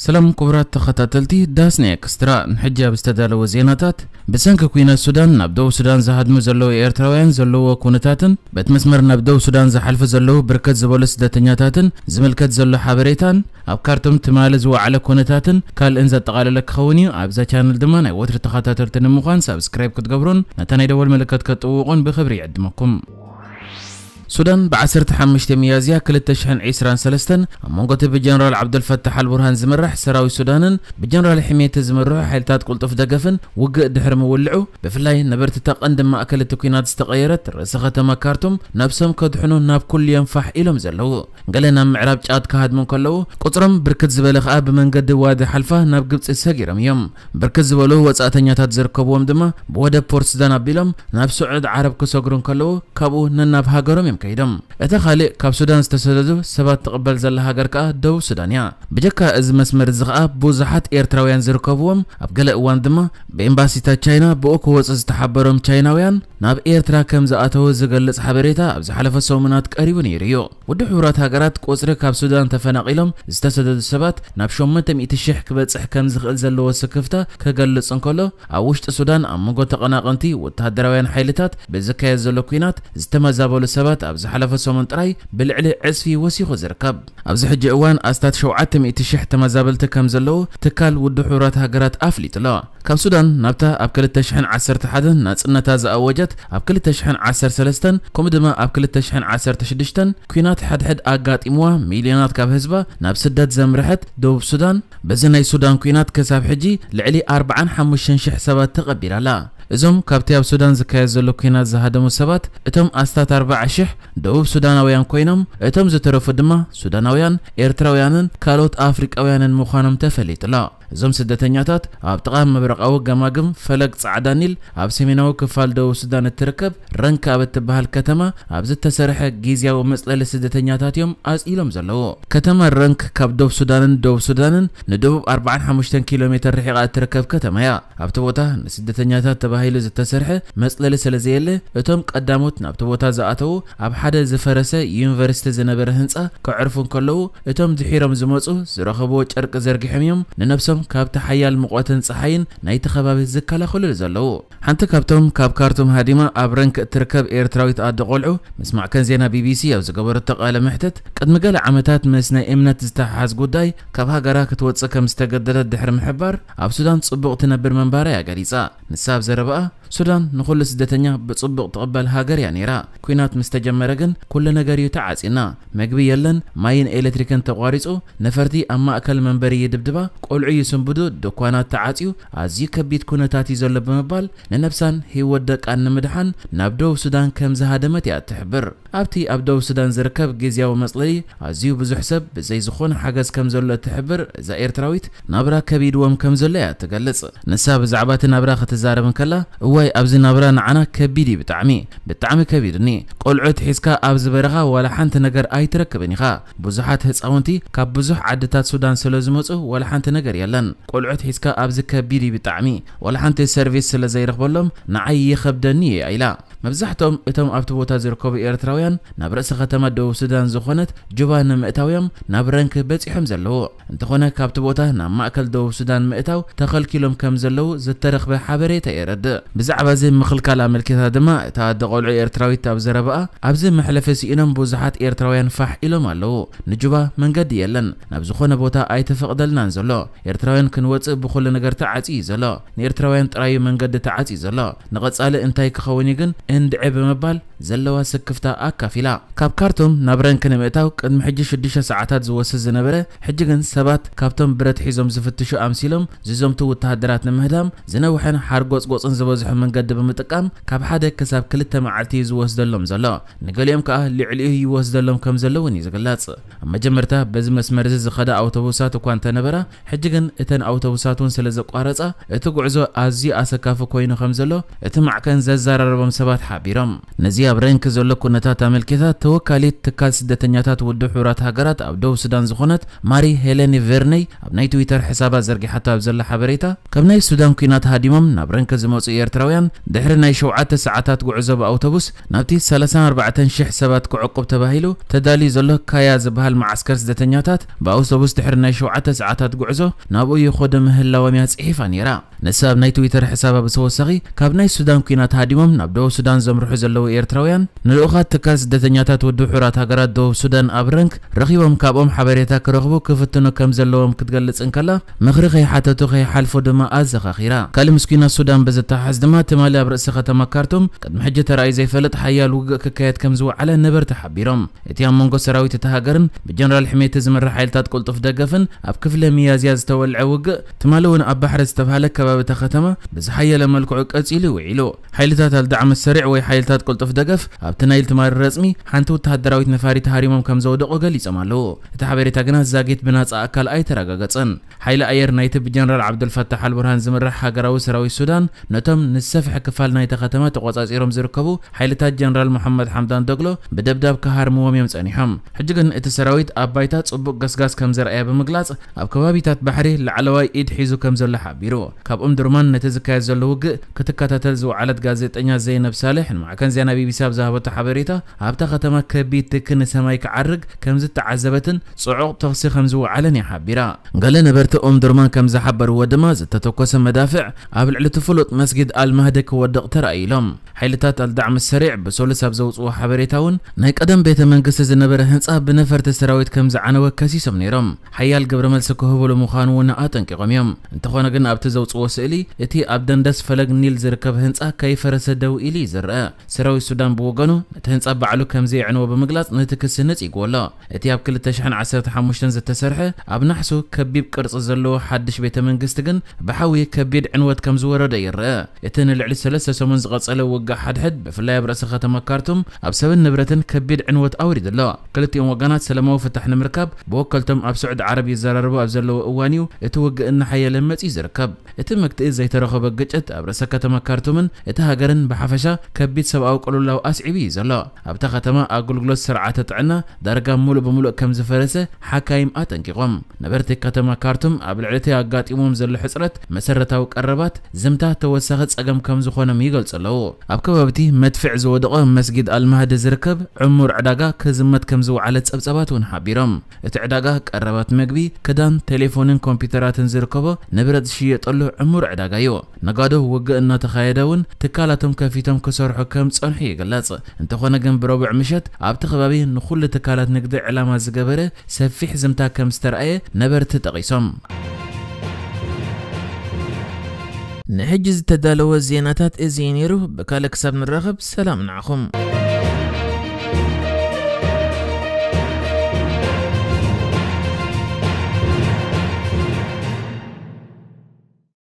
ሰላም ክቡራት ተኸታተልቲ ዳስና ኤክስትራ፣ ንሕጂ ኣብ ዝተዳለወ ዜናታት፣ ብሰንኪ ኲናት ሱዳን ናብ ደቡብ ሱዳን ዝሃድሙ ዘለዉ ኤርትራውያን ዘለዎ ኩነታትን በቲ መስመር ናብ ደቡብ ሱዳን ዝሓልፉ ዘለዉ ብርክት ዝበሉ ስደተኛታትን ዝምልከት ዘሎ ሓበሬታን፣ ኣብ ካርቱም ትማሊ ዝወዓለ ኩነታትን ካልእን ዘጠቓለለ ክኸውን እዩ። ኣብዛ ቻነል ድማ ናይ ወትሪ ተኸታተልቲ ንምዃን ሳብስክራይብ ክትገብሩን ነታ ናይ ደወል ምልክት ክትጥውቑን ብኽብሪ ይዕድመኩም። ሱዳን ብ15 ሚያዝያ ክልተ ሽሕን ዕስራን ሰለስተን ኣብ መንጎ እቲ ብጀነራል ዓብደልፈታሕ ኣልቡርሃን ዝምራሕ ሰራዊት ሱዳንን ብጀነራል ሕሜቲ ዝምርሑ ሓይልታት ቅልጡፍ ደገፍን ውግእ ድሕሪ ምውልዑ፣ ብፍላይ ነበርቲ እታ ቀንዲ ማእከል እቲ ኲናት ዝተቐየረት ርእሰ ከተማ ካርቱም ነብሶም ከድሕኑ ናብ ኩሉ እዮም ፋሕ ኢሎም ዘለዉ። ገለ ናብ ምዕራብ ጫድ ክሃድሙ እንከለዉ፣ ቁጽሮም ብርክት ዝበለ ከኣ ብመንገዲ ዋዲ ሓልፋ ናብ ግብጺ ሰጊሮም እዮም። ብርክት ዝበሉ ወጻእተኛታት ዝርከብዎም ድማ ብወደብ ፖርት ሱዳን ኣቢሎም ናብ ስዑድ ዓረብ ክሰግሩ እንከለዉ፣ ካብኡ ነናብ ሃገሮም እዮም ከይዶም። እታ ካልእ ካብ ሱዳን ዝተሰደዱ ሰባት ትቕበል ዘላ ሃገር ከኣ ደቡብ ሱዳን እያ። ብጀካ እዚ መስመር እዚ ከኣ ብዙሓት ኤርትራውያን ዝርከብዎም፣ ኣብ ገለ እዋን ድማ ብኤምባሲታት ቻይና ብኡ ክወጹ ዝተሓበሮም ቻይናውያን ናብ ኤርትራ ከም ዝኣተዉ ዝገልጽ ሓበሬታ ኣብ ዝሓለፈ ሰሙናት ቀሪቡ ነይሩ እዩ። ውድብ ሕቡራት ሃገራት ቁጽሪ ካብ ሱዳን ተፈናቒሎም ዝተሰደዱ ሰባት ናብ ሸሞንተ ሚእቲ ሽሕ ክበጽሕ ከም ዝኽእል ዘለዎ ስክፍታ ክገልጽ እንከሎ፣ ኣብ ውሽጢ ሱዳን ኣብ መንጎ ተቐናቐንቲ ወተሃደራውያን ሓይልታት ብዝካየድ ዘሎ ኲናት ዝተመዛበሉ ሰባት ኣብ ዝሓለፈ ሰሙን ጥራይ ብልዕሊ ዕጽፊ ወሲኹ ዝርከብ። ኣብዚ ሕጂ እዋን ኣስታት ሸውዓተ ሚእቲ ሽሕ ተመዛበልቲ ከም ዘለዉ ትካል ውድብ ሕቡራት ሃገራት ኣፍሊጡ ኣሎ። ካብ ሱዳን ናብታ ኣብ ክልተ ሽሕን ዓሰርተ ሓደን ናጽነታ ዝኣወጀት ኣብ ክልተ ሽሕን ዓሰርተ ሰለስተን ከምኡ ድማ ኣብ ክልተ ሽሕን ዓሰርተ ሽዱሽተን ኲናት ሓድሕድ ኣጋጢምዋ ሚልዮናት ካብ ህዝባ ናብ ስደት ዘምርሐት ደቡብ ሱዳን፣ በዚ ናይ ሱዳን ኲናት ክሳብ ሕጂ ልዕሊ ኣርባዓን ሓሙሽተን ሽሕ ሰባት ተቐቢላ ኣላ። እዞም ካብቲ ኣብ ሱዳን ዝካየድ ዘሎ ኲናት ዝሃደሙ ሰባት፣ እቶም ኣስታት ኣርባዓ ሽሕ ደቡብ ሱዳናውያን ኮይኖም፣ እቶም ዝተረፉ ድማ ሱዳናውያን፣ ኤርትራውያንን ካልኦት ኣፍሪቃውያንን ምዃኖም ተፈሊጡ ኣሎ። እዞም ስደተኛታት ኣብ ጥቓ ምብራቓዊ ገማግም ፈለግ ጻዕዳ ኒል ኣብ ሰሜናዊ ክፋል ደቡብ ሱዳን እትርከብ ረንክ ኣብ እትበሃል ከተማ ኣብ ዝተሰርሐ ግዝያዊ መጽለሊ ስደተኛታት እዮም ኣጽኢሎም ዘለዉ። ከተማ ረንክ ካብ ዶብ ሱዳንን ደቡብ ሱዳንን ንደቡብ ኣርባዓን ሓሙሽተን ኪሎ ሜተር ርሒቓ እትርከብ ከተማ እያ። ኣብቲ ቦታ ንስደተኛታት ተባሂሉ ዝተሰርሐ መጽለሊ ስለ ዘየለ፣ እቶም ቀዳሞት ናብቲ ቦታ ዝኣተዉ ኣብ ሓደ ዝፈረሰ ዩኒቨርሲቲ ዝነበረ ህንጻ ከዕርፉ እንከለዉ፣ እቶም ድሒሮም ዝመጹ ዝረኸብዎ ጨርቂ ዘርጊሖም እዮም ንነብሶም ካብቲ ሓያል ሙቐትን ጸሓይን ናይቲ ከባቢ ዝከላኸሉሉ ዘለዉ። ሓንቲ ካብቶም ካብ ካርቱም ሃዲማ ኣብ ረንክ እትርከብ ኤርትራዊት ኣደ ቆልዑ ምስ ማዕከን ዜና ቢቢሲ ኣብ ዝገበረቶ ቃለ መሕትት፣ ቅድሚ ገለ ዓመታት ምስ ናይ እምነት ዝተሓሓዝ ጉዳይ ካብ ሃገራ ክትወጽእ ከም ዝተገደደት ድሕሪ ምሕባር፣ ኣብ ሱዳን ጽቡቕ ትነብር ምንባራ እያ ገሊጻ። ንሳ ኣብ ዘረባኣ፣ ሱዳን ንኹሉ ስደተኛ ብጽቡቕ ትቕበል ሃገር እያ ነይራ። ኲናት ምስ ተጀመረ ግን ኩሉ ነገር እዩ ተዓጺና። መግቢ የለን፣ ማይን ኤሌክትሪክን ተቋሪጹ፣ ነፈርቲ ኣብ ማእከል መንበሪ ይድብድባ፣ ቆልዑ ይስንብዱ፣ ድኳናት ተዓጽዩ፣ ኣዝዩ ከቢድ ኩነታት እዩ ዘሎ ብምባል ንነብሳን ህይወት ደቃን ንምድሓን ናብ ደቡብ ሱዳን ከም ዝሃደመት እያ እትሕብር። ኣብቲ ኣብ ደቡብ ሱዳን ዝርከብ ግዝያዊ መጽለሊ ኣዝዩ ብዙሕ ሰብ ብዘይ ዝኾነ ሓገዝ ከም ዘሎ እትሕብር እዛ ኤርትራዊት፣ ናብራ ከቢድዎም ከም ዘሎ እያ ትገልጽ። ንሳ ብዛዕባ እቲ ናብራ ክትዛረብ እንከላ፣ "እዋይ፣ ኣብዚ ናብራ ንዓና ከቢድ እዩ ብጣዕሚ፣ ብጣዕሚ ከቢድኒ። ቆልዑት ሒዝካ ኣብዚ በረኻ ዋላ ሓንቲ ነገር ኣይትረክብን ኢኻ። ብዙሓት ህጻውንቲ ካብ ብዙሕ ዓድታት ሱዳን ስለ ዝመጹ ዋላ ሓንቲ ነገር የለን። ቆልዑት ሒዝካ ኣብዚ ከቢድ እዩ ብጣዕሚ። ዋላ ሓንቲ ሰርቪስ ስለ ዘይረኽበሎም ንዓይ ይኸብደኒ እዩ" ኢላ። መብዛሕትኦም እቶም ኣብቲ ቦታ ዝርከቡ ኤርትራውያን ናብ ርእሰ ከተማ ደቡብ ሱዳን ዝኾነት ጁባ ንምእታው እዮም ናብ ረንክ በጺሖም ዘለዉ። እንተኾነ ካብቲ ቦታ ናብ ማእከል ደቡብ ሱዳን ምእታው ተኸልኪሎም ከም ዘለዉ ዝተረኽበ ሓበሬታ የረድእ። ብዛዕባ እዚ ምኽልካል ኣመልኪታ ድማ እታ ኣደ ቆልዑ ኤርትራዊት ኣብ ዘረባኣ፣ "ኣብዚ መሕለፊ ስኢኖም ብዙሓት ኤርትራውያን ፋሕ ኢሎም ኣለዉ። ንጁባ መንገዲ የለን። ናብ ዝኾነ ቦታ ኣይተፈቕደልናን ዘሎ። ኤርትራውያን ክንወጽእ ብኹሉ ነገር ተዓጽዩ እዩ ዘሎ። ንኤርትራውያን ጥራዩ መንገዲ ተዓጽዩ ዘሎ። ንቐጻሊ እንታይ ክኸውን እዩ ግን እንድዒ" ብምባል ዘለዋ ስክፍታ ኣካፊላ። ካብ ካርቱም ናብ ረንክ ንምእታው ቅድሚ ሕጂ ሽዱሽተ ሰዓታት ዝወስድ ዝነበረ፣ ሕጂ ግን ሰባት ካብቶም ብረት ሒዞም ዝፍትሹ ኣምሲሎም ዝዘምቱ ወተሃደራት ንምህዳም ዝነውሐን ሓርጎጽጎጽን ዝበዝሖ መንገዲ ብምጥቃም ካብ ሓደ ክሳብ ክልተ መዓልቲ እዩ ዝወስደሎም ዘሎ። ንገሊኦም ከኣ ልዕሊኡ ይወስደሎም ከም ዘሎ እውን እዩ ዝግለጽ። ኣብ መጀመርታ በዚ መስመር እዚ ዝኸዳ ኣውቶቡሳት እኳ እንተነበራ፣ ሕጂ ግን እተን ኣውቶቡሳት እውን ስለ ዘቋረጻ፣ እቲ ጉዕዞ ኣዝዩ ኣሰካፊ ኮይኑ ከም ዘሎ እቲ ማዕከን ዘዘራረቦም ሰባት ሓቢሮም። ነዚኣ ኣብ ረንክ ዘሎ ኩነታት ኣመልኪታ ተወካሊት ትካል ስደተኛታት ውድብ ሕቡራት ሃገራት ኣብ ደቡብ ሱዳን ዝኾነት ማሪ ሄሌኒ ቬርነይ ኣብ ናይ ትዊተር ሕሳባ ዘርጊሓቶ ኣብ ዘላ ሓበሬታ፣ ካብ ናይ ሱዳን ኲናት ሃዲሞም ናብ ረንክ ዝመጹ ኤርትራውያን ድሕሪ ናይ ሸውዓተ ሰዓታት ጉዕዞ ብኣውቶቡስ ናብቲ ሰላሳን ኣርባዕተን ሽሕ ሰባት ክዕቁብ ተባሂሉ ተዳልዩ ዘሎ ካያ ዝበሃል መዓስከር ስደተኛታት ብኣውቶቡስ ድሕሪ ናይ ሸውዓተ ሰዓታት ጉዕዞ ናብኡ ይኸዱ ምህላዎም እያ ጽሒፋ ነይራ። ንሳ ኣብ ናይ ትዊተር ሕሳባ ብተወሳኺ፣ ካብ ናይ ሱዳን ኲናት ሃዲሞም ናብ ደቡብ ሱዳን ዘምርሑ ዘለዉ ኤርትራውያን ንልኡኻት ትካል ስደተኛታት ውድብ ሕቡራት ሃገራት ደቡብ ሱዳን ኣብ ረንክ ረኺቦም ካብኦም ሓበሬታ ክረኽቡ ክፍትኑ ከም ዘለዎም ክትገልጽ እንከላ፣ ምኽሪ ከይሓተቱ ከይሓልፉ ድማ ኣዘኻኺራ። ካልእ ምስ ኲናት ሱዳን ብዝተሓሓዝ ድማ፣ ትማሊ ኣብ ርእሲ ከተማ ካርቱም ቅድሚ ሕጂ ተራእዩ ዘይፈልጥ ሓያል ውግእ ክካየድ ከም ዝወዓለ ነበርቲ ሓቢሮም። እቲ ኣብ መንጎ ሰራዊት እታ ሃገርን ብጀነራል ሕሜቲ ዝምራሕ ሓይልታት ቅልጡፍ ደገፍን ኣብ ክፍለ ሚያዝያ ዝተወልዐ ውግእ፣ ትማሊ እውን ኣብ ባሕሪ ዝተባህለ ከባቢ እታ ከተማ ብዝሓየለ መልክዑ ቀጺሉ ውዒሉ። ሓይልታት ኣልዳዕመ ሰሪዕ ወይ ሓይልታት ቅልጡፍ ደገፍ ኣብቲ ናይል ትማሊ ረጽሚ ሓንቲ ወተሃደራዊት ነፋሪት ሃሪሞም ከም ዘውደቑ ገሊጾም ኣለዉ። እቲ ሓበሬታ ግና ዛጊት ብናጻ ኣካል ኣይተረጋገጸን። ሓይሊ ኣየር ናይቲ ብጀነራል ዓብዱልፈታሕ ኣልቡርሃን ዝምራሕ ሃገራዊ ሰራዊት ሱዳን ነቶም ንሰፍሐ ክፋል ናይታ ከተማ ተቖጻጺሮም ዝርከቡ ሓይልታት ጀነራል መሓመድ ሓምዳን ዶግሎ ብደብዳብ ክሃርምዎም እዮም ጸኒሖም። ሕጂ ግን እቲ ሰራዊት ኣብ ባይታ ጽቡቕ ገስጋስ ከም ዘርኣየ ብምግላጽ፣ ኣብ ከባቢታት ባሕሪ ላዕለዋይ ኢድ ሒዙ ከም ዘሎ ሓቢሩ። ካብ ኡምዱርማን ነቲ ዝካየድ ዘሎ ውግእ ክትከታተል ዝወዓለት ጋዜጠኛ ዘይነብ ሳልሕ ንማዕከን ዜና ቢቢሲ ኣብ ዝሃበቶ ሓበሬታ፣ ኣብታ ከተማ ከቢድ ትኪ ንሰማይ ክዓርግ ከም ዝተዓዘበትን ጽዑቕ ተኹሲ ከም ዝወዓለን እያ ሓቢራ። ገለ ነበርቲ ኡምዱርማን ከም ዝሓበርዎ ድማ፣ ዝተተኮሰ መዳፍዕ ኣብ ልዕሊ እቲ ፍሉጥ መስጊድ ኣልማህዲ ክወድቕ ተራእዩ ኢሎም። ሓይልታት ኣልዳዕም ሰሪዕ ብሰሉስ ኣብ ዘውጽዎ ሓበሬታ እውን፣ ናይ ቀደም ቤተ መንግስቲ ዝነበረ ህንጻ ብነፈርቲ ሰራዊት ከም ዝዓነወ ከሲሶም ነይሮም። ሓያል ግብረ መልሲ ክህብሉ ምዃኑ እውን ኣጠንቂቖም እዮም። እንተኾነ ግን፣ ኣብቲ ዘውጽዎ ስእሊ፣ እቲ ኣብ ደንደስ ፈለግ ኒል ዝርከብ ህንጻ ከይፈረሰ ደው ኢሉ እዩ ዝረአ። ሰራዊት ሱዳን ብወገኑ፣ ነቲ ህንጻ ባዕሉ ከም ዘየዕነዎ ብምግላጽ፣ ነቲ ክሲ ነጺግዎ ኣሎ። እቲ ኣብ ክልተ ሽሕን ዓሰርተ ሓሙሽተን ዝተሰርሐ፣ ኣብ ናሕሱ ከቢብ ቅርጺ ዘለዎ ሓድሽ ቤተ መንግስቲ ግን ብሓዊ ከቢድ ዕንወት ከም ዝወረዶ ይረአ። እቲ ንልዕሊ ሰለስተ ሰሙን ዝቐጸለ ውግእ ሓድሕድ፣ ብፍላይ ኣብ ርእሲ ከተማ ካርቱም፣ ኣብ ሰብን ንብረትን ከቢድ ዕንወት ኣውሪዱ ኣሎ። ክልቲኦም ወገናት ሰላማዊ ፍታሕ ንምርካብ ብወከልቶም ኣብ ስዑዲ ዓረብ ይዘራረቡ ኣብ ዘለዉ እዋን እዩ እቲ ውግእ እናሓየለ መጺኡ ዝርከብ። እቲ መግትኢ ዘይተረኸበ ግጭት ኣብ ርእሰ ከተማ ካርቱምን እቲ ሃገርን ብሓፈሻ ከቢድ ሰብኣዊ ቅልውላው ኣስዒቡ እዩ ዘሎ። ኣብታ ከተማ ኣገልግሎት ስርዓተ ጥዕና ዳርጋ ሙሉእ ብሙሉእ ከም ዝፈረሰ ሓካይም ኣጠንቂቖም። ነበርቲ ከተማ ካርቱም ኣብ ልዕሊ እቲ ኣጋጢሞም ዘሎ ሕጽረት መሰረታዊ ቀረባት ዝምታ ተወሳኺ ጸገም ከም ዝኾኖም ይገልጹ ኣለዉ። ኣብ ከባቢ እቲ መድፍዕ ዝወደቐ መስጊድ ኣልማህዲ ዝርከብ ዕሙር ዕዳጋ ክዝመት ከም ዝወዓለ ጸብጻባት እውን ሓቢሮም። እቲ ዕዳጋ ቀረባት መግቢ፣ ክዳን፣ ቴሌፎንን ኮምፒውተራትን ዝርከቦ ንብረት ዝሽየጠሉ ዕሙር ዕዳጋ እዩ። ነጋዶ ውግእ እናተኻየደ እውን ትካላቶም ከፊቶም ክሰርሑ ከም ዝጸንሑ ይግለጽ። እንተኾነ ግን ብረቡዕ ምሸት ኣብቲ ከባቢ ንኹሉ ትካላት ንግዲ ዕላማ ዝገበረ ሰፊሕ ዝምታ ከም ዝተርኣየ ነበርቲ ጠቒሶም። ንሕጂ ዝተዳለወ ዜናታት እዚ እዩ ነይሩ። ብካልእ ክሳብ ንራኸብ ሰላም ንዓኹም።